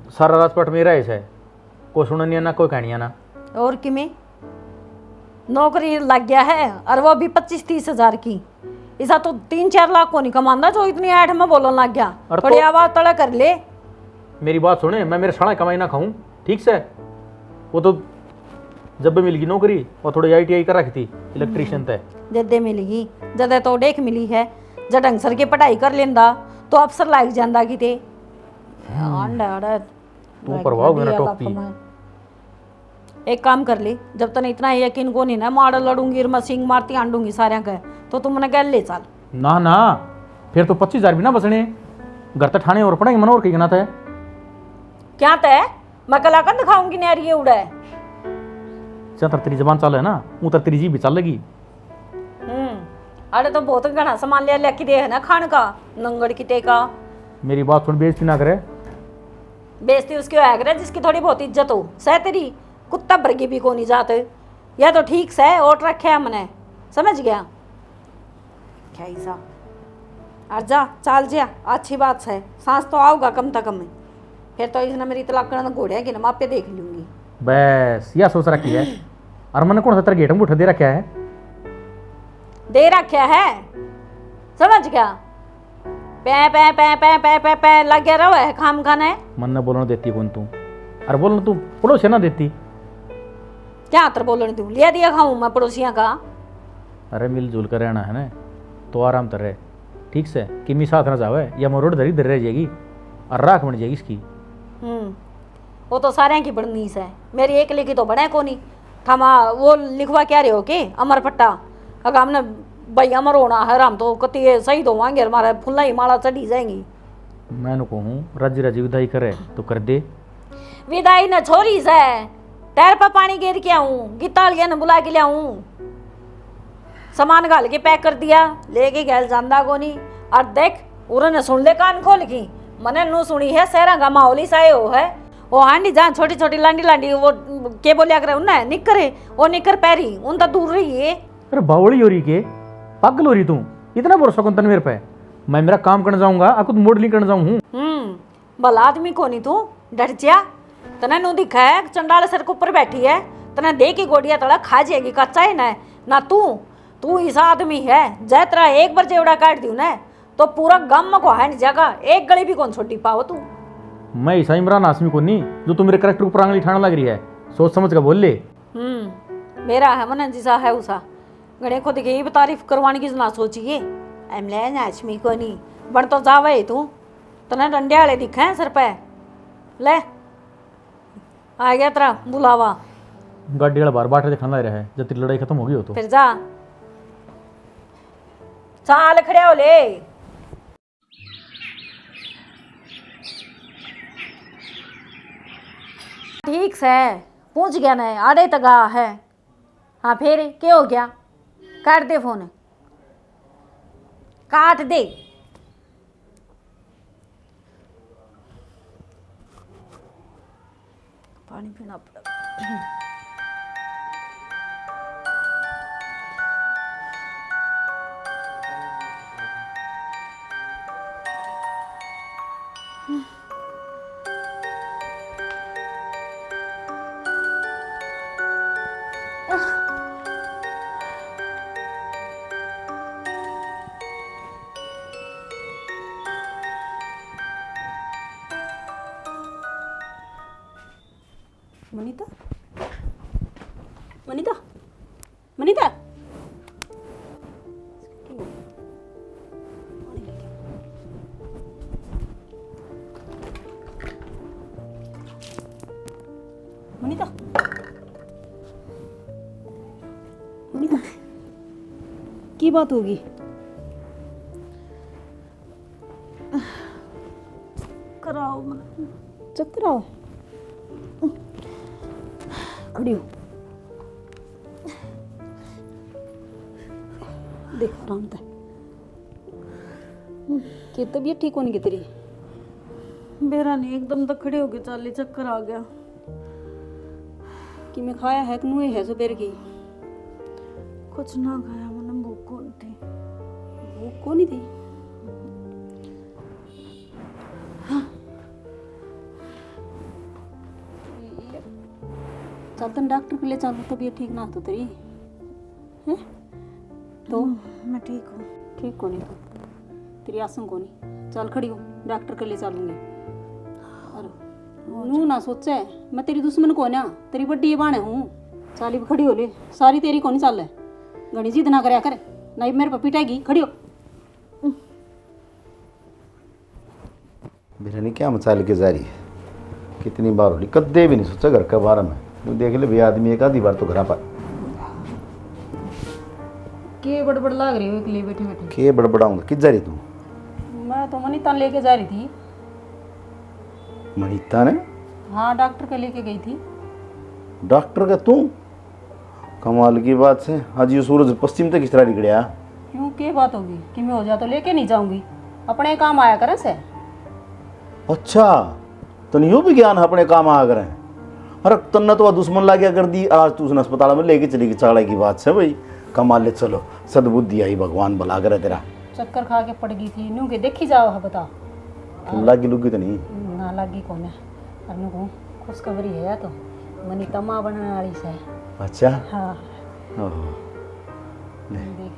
सारा राजपाट मेरा ही है। कोई सुननिया ना, कोई कहनिया ना। और किमे नौकरी लग गया है, और वो भी पच्चीस तीस हजार की। इसा तो तीन चार लाख को नहीं कमांदा, जो इतनी ऐठ में बोलन लग गया। और थोड़ी तो आवाज तले कर ले। मेरी बात सुने, मैं मेरे साला कमाई ना खाऊं, ठीक से? वो तो जब भी मिल गई नौकरी, वो थोड़ी आई टी आई कर रखी थी, इलेक्ट्रीशियन ते। जदे मिल गई, जदे तो देख मिली है, जब ढंग सर की पढ़ाई कर लेंदा, तो अफसर लाग जांदा किते। हम्म। आंडा, आड़ा, तू लाग परवाह गया ना दिया टोपी। बाप में। एक काम कर ले, जब तने इतना यकीन को नहीं ना, मार लड़ूंगी और मैं सींग मारती आंडूंगी सारे के, तो तू मने गैल ले चल। ना, ना, फिर तो पच्चीस हजार भी ना बचने। घर तक ठाणे और पड़ेंगे, मन और कहीं ना था। क्या तय? मैं कला कर दिखाऊंगी न्यारी ये उड़े। जहाँ तक तेरी जबान चाले है ना, उतर तेरी जीभ भी चालेगी। हम्म, अरे तो बहुत घना सामान ले लेके दे है ना खान का, नंगड़ किते का। मेरी बात सुन, बेइज्जती ना करे। बेइज्जती उसकी होया करे जिसकी थोड़ी बहुत इज्जत हो। सह तेरी कुत्ता बरगी भी कोनी जात। यह तो ठीक सह, ओट रखे है मने, समझ गया? क्या ही सा। और जा, चाल जा, अच्छी बात है, सांस तो आओगा कम से कम। फिर तो इसने मेरी तलाक करने घोड़िया की ना मापे देख लूंगी। बस, यह सोच रखी है। और मैंने कौन सा तेरे गेट में बूठा दे रखा है? दे रखा है, समझ गया? पै, पै, पै, पै, पै, पै, पै लगे रहो है खाम खाने। मन ने बोलने देती कौन तू? अरे बोलने तू पड़ोसी ना देती। क्या तर बोलने दूं? लिया दिया खाऊं मैं पड़ोसियां का। अरे मिलजुल कर रहना है ना। तो आराम तर रह। ठीक से किमी साथ ना जावे, या मरोड़ धरी धर रह जाएगी और राख बन जाएगी इसकी। हम्म। वो तो सारे की बननी से, मेरी एकली की तो बने कोनी। थामा वो लिखवा क्या रहे हो के अमर पट्टा? अगर हमने भाई अमर होना है, हम तो कति ये शहीद होवांगे और हमारे फुल्ला ही माला चढ़ी जाएंगी। मैं कहूँ राजी राजी विदाई करे तो कर दे। विदाई न छोरी से, टायर पे पानी गेर के आऊं, गीतालिया ने बुला के ले आऊं। सामान घाल के पैक कर दिया, लेके गैल जांदा कोनी। और देख, उरे ने सुन ले कान खोल की, मने नू सुनी है, शहरा का माहौल ही साए हो है। वो हांडी जहाँ छोटी छोटी लांडी लांडी वो के बोलिया करे उन्हें निकर, वो निकर पैरी उन तो दूर रही है। अरे बावली हो रही के, पागल हो रही तू? इतना भरोसा कौन तन मेरे पे? मैं मेरा काम करने जाऊंगा, आ खुद मॉडलिंग करने जाऊं हूँ। हम्म। भला आदमी कोनी तू, डर जा। तने नू दिखा है, चंडाल सर के ऊपर बैठी है, तने दे के गोडिया तला खा जाएगी, कच्चा है ना, ना तू, तू इसा आदमी है, जै तेरा एक बार जेवड़ा काट दियो ना, तो पूरा गाम में को हंड जागा, एक गली भी कौन छोड़ी पाओ तू। मैं ऐसा इमरान हाशमी कोनी, जो तू मेरे करेक्टर ऊपर आंगली ठाण लग रही है, सोच समझ कर बोल ले। हम्म, मेरा है मन जिसा है उसा, घणे खुद की भी तारीफ करवाने की ना सोचिए, इमरान हाशमी कोनी, बन तो जावे तू। तने डंडे वाले दिखे हैं सर पे। ले, आ गया तेरा बुलावा। गाड़ी वाला बाहर बाट दिखाना रहा है, जब तेरी लड़ाई खत्म हो गई हो तो। फिर जा, चाल खड़े हो ले। ठीक से पहुंच गया ना, आड़े तक आ है। हाँ, फिर के हो गया? काट दे फोन, काट दे। पानी पीना पड़ा। मनीता, मनीता, मनीता। मनीता, मनीता, की बात होगी? कराओ मने। चक्कर आओ। खड़ी हो। देख आराम तै। के तबीयत ठीक होने की तेरी? बेरा नहीं, एकदम तो खड़े होके चाली, चक्कर आ गया। कि मैं खाया है कि नुए है सुबह की? कुछ ना खाया, मने भूख कोनी थी। भूख कोनी थी? हाँ। चल, तन डॉक्टर के ले चल, तबीयत ठीक ना हो तो तेरी, हैं? तो? हम्म, मैं ठीक हूँ। ठीक कोनी तो? तेरी आसम कोनी। चल, खड़ी हो, डॉक्टर के ले चलूंगी। और नू ना सोचे, मैं तेरी दुश्मन कोन्या, तेरी बड्डी ये बाणे हूँ। चाली भी खड़ी हो ले, सारी तेरी कोनी चाले। घणी जिद ना करया कर, नहीं मेरे पे पिटेगी। खड़ी हो। बेरा नहीं क्या मचा लेके जा रही है। कितनी बार हो ली, कदे भी नहीं सोचा घर के बारे में। तू देख ले भैया, आदमी एक आधी बार तो घर पर। के बड़बड़ लाग रही हो एकली बैठी बैठी? के बड़बड़ाऊंगा? कित जा रही तू? मैं तो मनीता लेके जा रही थी। मनीता ने? हाँ, डॉक्टर के लेके गई थी। डॉक्टर का तू? कमाल की बात है, आज ये सूरज पश्चिम तक किस तरह निकलिया? क्यों, के बात होगी? कि मैं हो जा तो लेके नहीं जाऊंगी, अपने काम आया करें से। अच्छा, तन यो भी ज्ञान अपने काम आया करें। अरे, तन्ने तो वह दुश्मन लाग्या कर दी, आज तू उसने अस्पताल में लेके चली गई, चाले की बात है भाई। कमाल है, चलो, सद्बुद्धि आई, भगवान भला करे तेरा। चक्कर खा के पड़ गई थी, न्यू के देखी जाओ है, बता। लागी लुगी तो नहीं? ना, लागी कोने। और न्यू कहूँ, खुशखबरी है या तो, मनीता माँ बनने वाली से। अच्छा? हाँ। ओहो। ले। देख,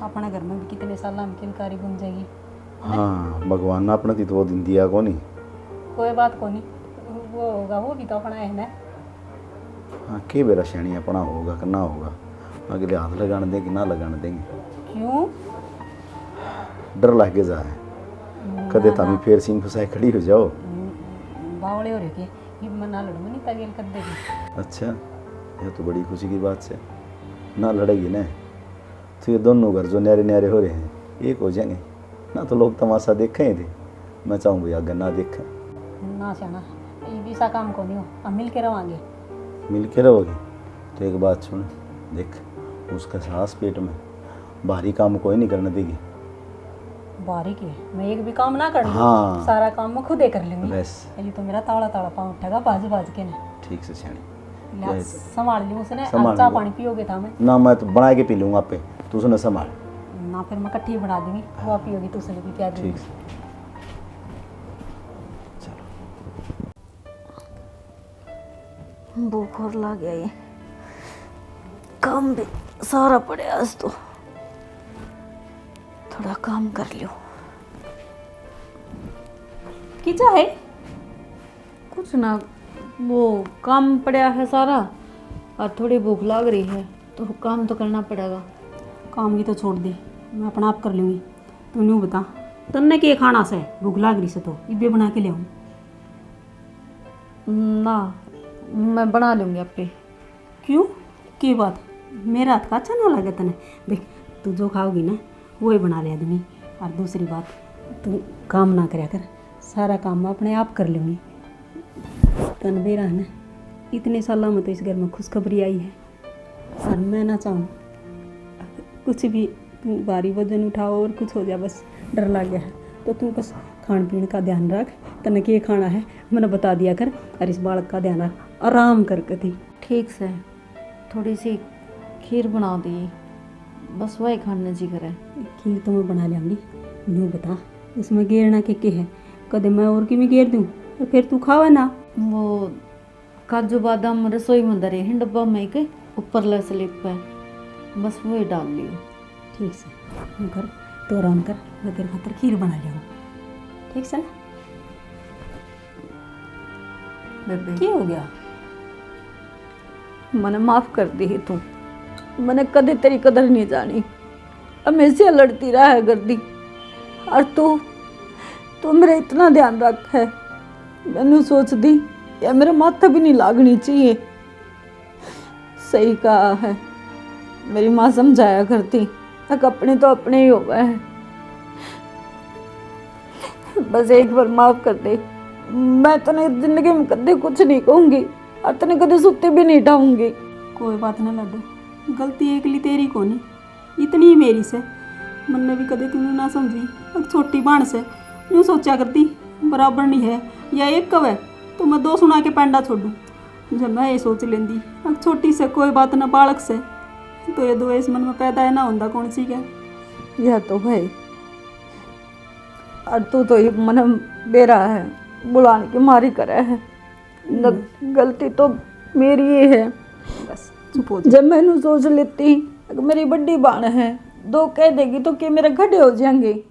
अपने घर में भी कितने साल में किलकारी गुंजेगी। हाँ, भगवान ने अपने ती तो वो दिन दिया कोनी। कोई बात कोनी, वो होगा, वो भी तो अपना है ना। हाँ, के बेरा स्याणी अपना होगा कि ना होगा, अगले हाथ लगाने देंगे कि ना लगाने देंगे। क्यों? डर लागे जा है। कदे ना, थामी ना। फेर सींग फसाए खड़ी हो जाओ। हम्म, बावले हो रहे के, ये मैं ना लड़ूंगी, नहीं तागेल कर देगी। अच्छा, यह तो बड़ी खुशी की बात है, ना लड़ेगी ना। तो ये दोनों घर जो न्यारे न्यारे हो रहे हैं, एक हो जाएंगे। ना तो लोग तमाशा देखें ही थे, मैं चाहूँ भाई आगे ना देखें। ना स्याणा, ये भी सा काम को नहीं हो, हम मिल के रवांगे। मिल के रहोगे? तो एक बात सुन, देख, उसका सांस पेट में, भारी काम कोई नहीं करने देगी। भारी के? मैं एक भी काम ना कर लूँ? हाँ। सारा काम मैं खुद ही कर लूँगी। बस। ये तो मेरा ताला ताला पाँव उठेगा, भाज भाज के ना। ठीक से स्याणी। ले, ये संभाल लियो उसने, संभाल अब चाय लियो। पानी पियोगे था मैं? ना, मैं तो बना के पी लूँगा आपे, तू उसने संभाल। ना, फिर मैं इकट्ठी बना दूंगी, वो हाँ। पियोगी तो उसने भी प्यार दूंगी। ठीक से। चलो। भूख और लाग गया, ये काम भी सारा पड़े आज तो, थोड़ा काम कर लियो। किचा है? कुछ ना, वो काम पड़ा है सारा और थोड़ी भूख लाग रही है, तो काम तो करना पड़ेगा। काम की तो छोड़ दे, मैं अपना आप कर लूँगी। तू न्यू बता, तन्ने के खाना से? भूख लाग रही से तो इबे बना के ले आऊँ। ना, मैं बना लूँगी आपे। क्यों? के बात? मेरा हाथ का अच्छा ना लगे तने? देख, तू जो खाओगी ना, वो ही बना लिया दूंगी। और दूसरी बात, तू काम ना करया कर, सारा काम मैं अपने आप कर लूँगी। तन बेरा है ना, इतने सालों में तो इस घर में खुशखबरी आई है, और मैं ना चाहूँ कुछ भी तू भारी वजन उठाओ और कुछ हो जाए, बस डर लग गया है। तो तू बस खान पीन का ध्यान रख, तने के खाना है मैंने बता दिया कर, और इस बालक का ध्यान रख, आराम करके थी। ठीक से, थोड़ी सी खीर बना दी, बस वही खाने जी करे। खीर तो मैं बना लूँगी, न्यू बता उसमें गेरना के के है, कदे मैं और की भी गेर दूँ और फिर तू खावे ना। वो काजू बादाम रसोई में धरे हैं डब्बा में, एक ऊपरला स्लिप पे, बस वो ही डाल लियो। ठीक से, यूं कर, तो आराम कर, मैं तेरे खातर खीर बना लिया। ठीक से ना? बेबे। क्या हो गया? मने माफ कर दी तू, मने कदे तेरी कदर नहीं जानी। हमेशा लड़ती रहा करती। और तू, तू मेरा इतना ध्यान रख है, मैनू सोचती या मेरे माथे भी नहीं लागनी चाहिए। सही कहा है, मेरी माँ समझाया करती, अक अपने तो अपने ही होवे है। बस एक बार माफ कर दे, मैं तने जिंदगी में कदे कुछ नहीं कहूंगी और तने कदे सुत्ती भी नहीं उठाऊंगी। कोई बात ना लाडो, गलती एकली तेरी कोनी, इतनी ही मेरी से। मन्ने भी कदे तूने ना समझी, अब छोटी बाण से, यूं सोचा करती बराबर नहीं है, या एक कवे तो मैं दो सुना के पैंडा छोड़ू। जब मैं ये सोच लेंदी, अब छोटी से कोई बात ना, बालक से, तो ये दो इस मन में पैदा है ना होंदा कौन सी क्या। यह तो भाई, और तू तो ये मन बेरा है, बुलाने की मारी करे है। न, हम्म। गलती तो मेरी ही है। बस, चुप हो जा। जब मैंने सोच लेती कि मेरी बड़ी बाण है, दो कह देगी तो के मेरे खड़े हो जाएंगे।